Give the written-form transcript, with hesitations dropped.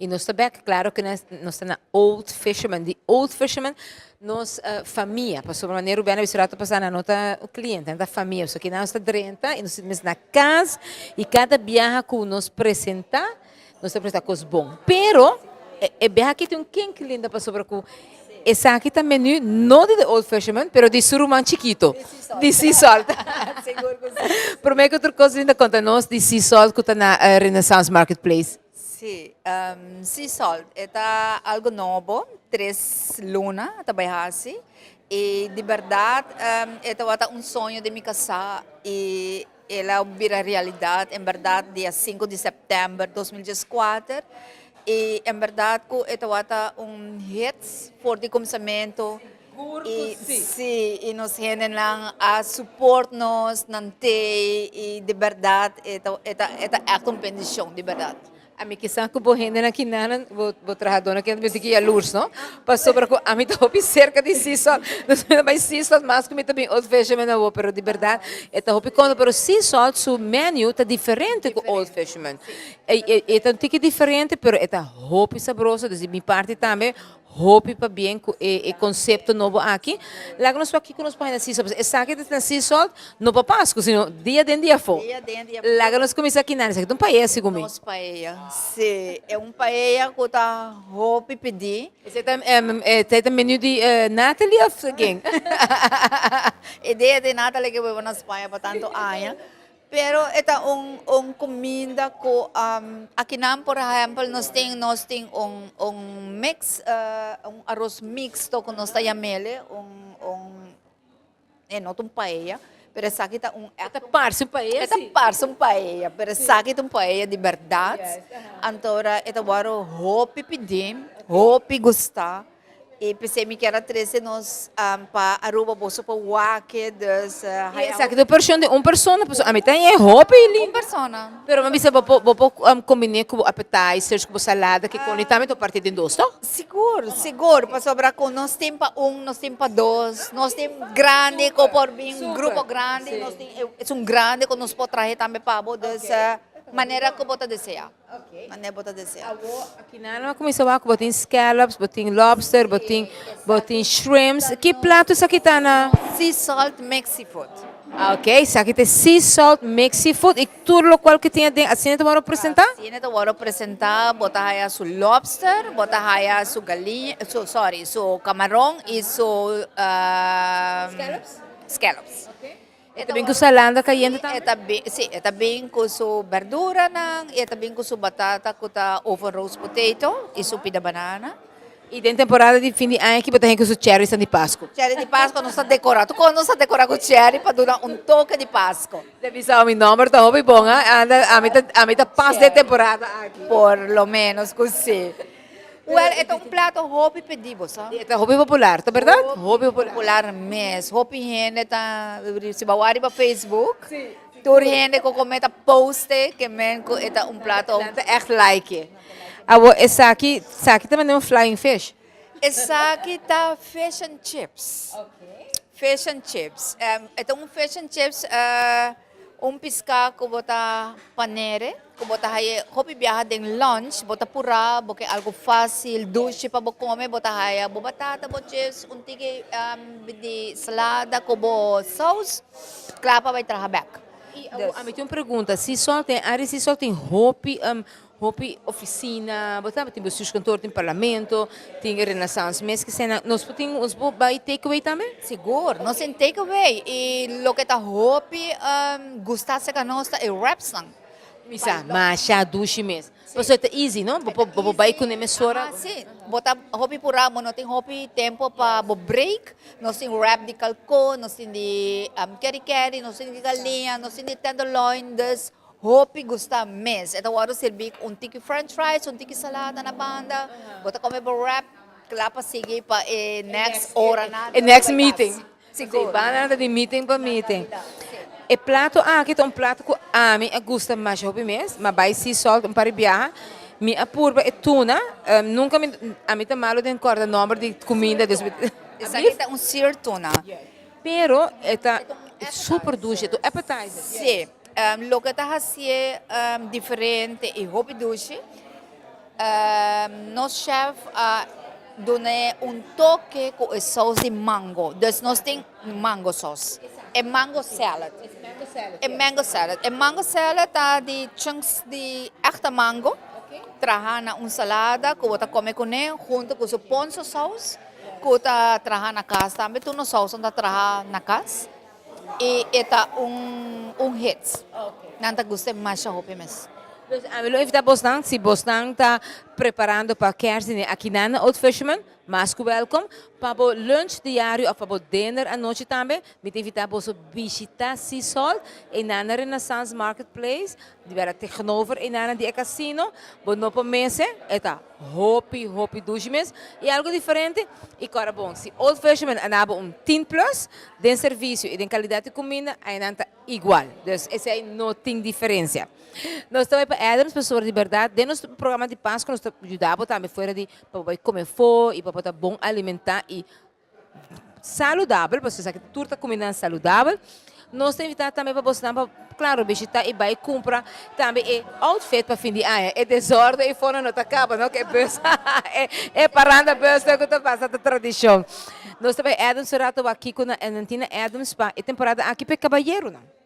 Y nos ta bek, claro cu nos ta na Old Fisherman, di Old Fisherman nos famia, pasobra manera Ruben a bisa rato pasa nan no ta cliente, nan ta famia, so kinan nos ta drenta y nos sinti mes na cas y cada biaha cu nos presenta, nos ta presenta cos bon. Pero e biaha aki tin un kink linda pasobra cu esaki ta menu no di The Old Fisherman, pero di su ruman chikito, di Sea Salt. Prome cu tur cos Linda conta nos di Sea Salt cu ta na Renaissance Marketplace. Sí, Sea Salt e ta algo nobo, tres luna ta bai hasi y di berdad e tabata un soño di mi casá y el a bira realidad en berdad dia sinku di september 2014 y en berdad cu e tabata un hit for di cuminsamento y sí y nos hendenan a support nos nan tey y di berdad e ta e ta e ta echt un bendicion di berdad. Ami kisa ku bo hendenan kinanan, bo bo trahadónan kina ta mester ki yalurs no, pasobra ku ami ta hopi serka di Sea Salt, dus mi ta bai Sea Salt mas ku mi ta bin Old Fisherman awor, pero di bèrdat e ta hopi kònta, pero Sea Salt su menu ta diferente ku Old Fisherman, e e ta un tiki diferente pero e ta hopi sabroso, dus di mi parti tambe Hopi pabien ku e e konsepto nobo aki. Laga nos wak kiko nos por haña na Sea Salt. Pasobra esaki ta na Sea Salt no pa Pasku, sino dia den dia afó. Dia den dia afó. Laga nos kuminsá kinan. Esaki ta un paella segun mi. Nos paella, si. E un paella ku ta hopi pidí. Esei ta esei ta menu di Natalie òf ken? Idea di Natalie ke biba na Spaña pa tantu aña. Pero e ta un un cuminda cu akinan por ehempel nos tin nos tin un un mix un aros mixto cu nos ta yamele un un e no ta un paella pero esaki ta un E ta parse un paella si. E ta parse un paella pero esaki ta un paella di berdad anto e ta wòrdu hopi pidi hopi gusta. Y p'esey mi kier a trece nos pa Aruba boso por wak e, dus Y esaki ta porcion di un persona, pasobra ami ta haña e hopi lindo. Un persona. Pero mi a bisa bo por bo por combine cu bo appetizers, cu bo salada, ke con y tambe ta parti den dos, to? Sigur, sigur, pasobra cu nos tin pa un, nos tin pa dos, nos tin grandi cu por bin grupo grandi, nos tin esun grandi cu nos por trahe tambe pa bo, dus manera cu bo ta desea. Manera bo ta desea. Awor aki nan a kuminsá wak ku bo tin scallops, bo tin lobster, bo tin bo tin shrimps. Ki plato esaki ta na? Sea salt mixed seafood. Ok, esaki ta e sea salt mixed seafood i tur lokual ku tin aden asina ta wòrdu presentá? Asina ta wòrdu presentá, bo ta haya su lobster, bo ta haya su galiña, su sorry, su kamaron i su Scallops? Scallops. E ta bin ku salanda kayente tambe? E ta bin, si, e ta bin ku su berduranan i e ta bin ku su batata ku ta oven roast potato i su pida banana. I den temporada di fin di aña aki bo ta hei ku su cherry's di Pasku. Cherry di Pasku nos ta dekora, tur kos nos ta dekora ku cherry pa duna un toke di Pasku. Te bisa mi nomber ta hopi bon ha, anda ami ta ami ta pas den temporada aki. Por lo menos ku si. Well, e ta un plato hopi pedí, bo sa. E ta hopi popular, ta berdad? Hopi popular. Popular mes. Hopi hende ta, si bo a wak riba Facebook, tur hende ku kome ta post e, ke men ku e ta un plato. Nan ta ègt like e. Awor esaki, esaki ta manera un flying fish. Esaki ta fish and chips. Fish and chips. E ta un fish and chips. Un piská ku bo ta panere, ku bo ta haya hopi biaha den lunch, bo ta purá, bo ke algu fásil, dushi pa bo kome, bo ta haya bo batata, bo chips, un tiki di salada ku bo sous, kla pa bai traha bèk. I awor ami tin un pregunta, si sol den área si sol tin hopi Hopi oficina, bo ta tin bestuurskantoor, tin parlamento, tin e Renaissance mes ke esena. Nos por tin, nos por bai take away tambe? Sigur, nos tin take away y loke ta hopi gusta cerca nos ta e wrapsnan. Mi sa, masha dushi mes. Pasobra e ta easy, no? Bo por, bo por bai cune mesora. Aha, si. Bo ta hopi pura, bo no tin hopi tempo pa bo break. Nos tin wrap di kalkon, nos tin di keri keri, nos tin di galiña, nos tin di tenderloin, dus Hopi gusta mes. E ta wòrdu sirbí ku un tiki french fries, un tiki salada na banda. Bo ta kome bo wrap, kla pa sigui pa e next oranan. E next meeting. Sigur. Si, banda nan ta di meeting pa meeting. E plato aki ta un plato ku ami a gusta masha hopi mes. Mi a bai Sea Salt un par di biaha. Mi a purba e tuna. Nunka mi, ami ta malu den kòrda nòmber di kuminda, dus mi. Esaki ta un seared tuna. Pero e ta super dushi, e ta un appetizer. Si, loke ta hasié diferente i hopi dushi. Nos chef a dun'e un toke ku e sous di mango. Dus nos tin mango sauce. E mango salad. E mango salad. E mango salad ta di chunks di echte mango traha na un salada ku bo ta kome kuné hunto ku su ponzo saus ku ta traha na kas tambe. Tur nos sausnan ta traha na kas i e ta un un hit. Nan ta gusta e masha hopi mes. Dus ami lo invita bosnan, si bosnan ta preparando pa kerstdiner akinan na Old Fisherman, mas ku welkom. Pa bo lunch diario of pa bo dinner anochi tambe, mi ta invita boso bishita Sea Salt, einan na Renaissance Marketplace, di bera tegenover einan di e casino. Bo no por mese, e ta Hopi hopi dushi mes y algo diferente y cora bon si Old Fisherman a nabo un tin plus den servicio y den calidad di cuminda aynan ta igual dus esey no tin diferencia. Nos ta bay pa Adams pasobra di berdad den nos programa di Pasco nos ta yuda bo tambe fuera di pa bo bay come afo y pa bo ta bon alimenta y saludabel, pasobra esaki tur ta kumindanan saludabel. Nos ta invitá tambe pa bosnan pa, klaro, bishitá i bai kumpra tambe e outfit pa fin di aña. E desòrden ei fondo no ta kaba, no? Ku e bus, e paranda bus ku ta pasa ta tradishon. Nos ta bai Adams un rato wak kiko nan tin na Adams pa e temporada aki pa e kabayeronan.